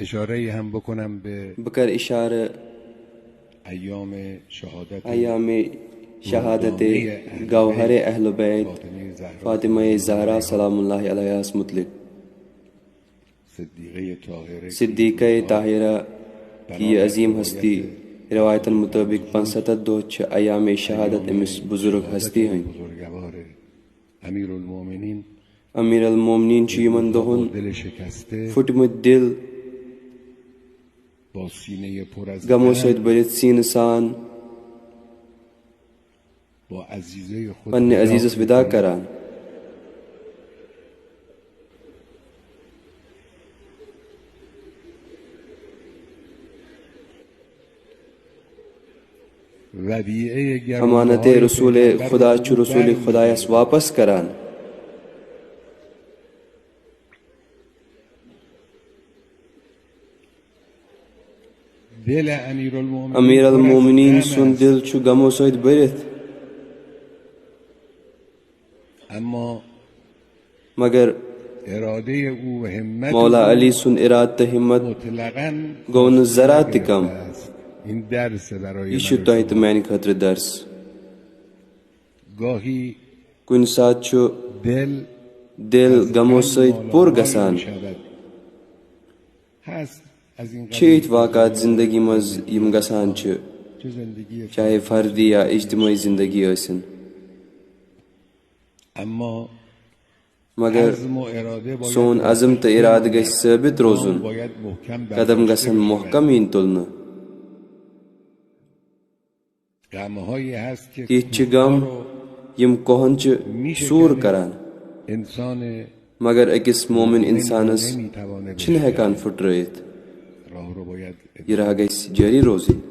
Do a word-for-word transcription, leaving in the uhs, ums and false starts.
اشاره هم بکنم به بہٕ کرٕ اشارٕ ایام شهادت ایام شهادت گوهر اهل بیت فاطمه زهرا سلام الله علیها متعلق۔ صدیقه طاهره صدیقه طاهره کی عظیم ہستی، روایتن مطابق پانٛژستتھ دۄہ چھِ ایام شهادت أمِس بزرگ ہستی ہٕنٛدۍ۔ بزرگوار امیر المومنین امیر المومنین چھُ یِمن دۄہن دل شکسته پھُٹمٕتۍ دِل با سینه پر از غمو غم سۭتۍ بٔرِتھ سینہٕ سان با عزیزه خود پننہِ وداع عزیزس وداع می‌کنه. کران۔ ودیعه گرانبهایی امانت رسول پیغمبر خدا را چھُ رسول برمی‌دارد. خدایس واپس کران۔ دل امیر المومنین امیر المومنین سُنٛد دِل چھُ غمو سۭتۍ بٔرِتھ، اما مگر اراده او و همت مولا او علی سُنٛد ارادٕ تہٕ ہمت مطلقاً گوٚو نہٕ ذرا تہِ کم۔ این درس برای یہِ چھُ من و تۄہہِ تہٕ شما. میانہِ خٲطرٕ درس۔ گاهی کُنہِ ساتہٕ چھُ دل دِل غمو سۭتۍ پوٚر گژھان۔ شود. هست از این چھِ یِتھۍ واقعات زندگی منٛز یِم گژھان چھِ، چه زندگی چاہے فردی یا اجتماعی زندگی ٲسِن۔ اما مگر عزم و اراده باید سون عزم تہٕ ارادٕ گژھِ ثٲبت روزُن، باید محکم قدم گژھن محکم یِنۍ تُلنہٕ۔ غمهایی هست که تِتھۍ چھِ غم یِم کوہن چھِ سوٗر کران، انسان مگر أکِس مومن انسانس چھِنہٕ ہٮ۪کان پھُٹرٲیِتھ۔ راه رو باید یہِ راہ گژھِ جٲری روزٕنۍ۔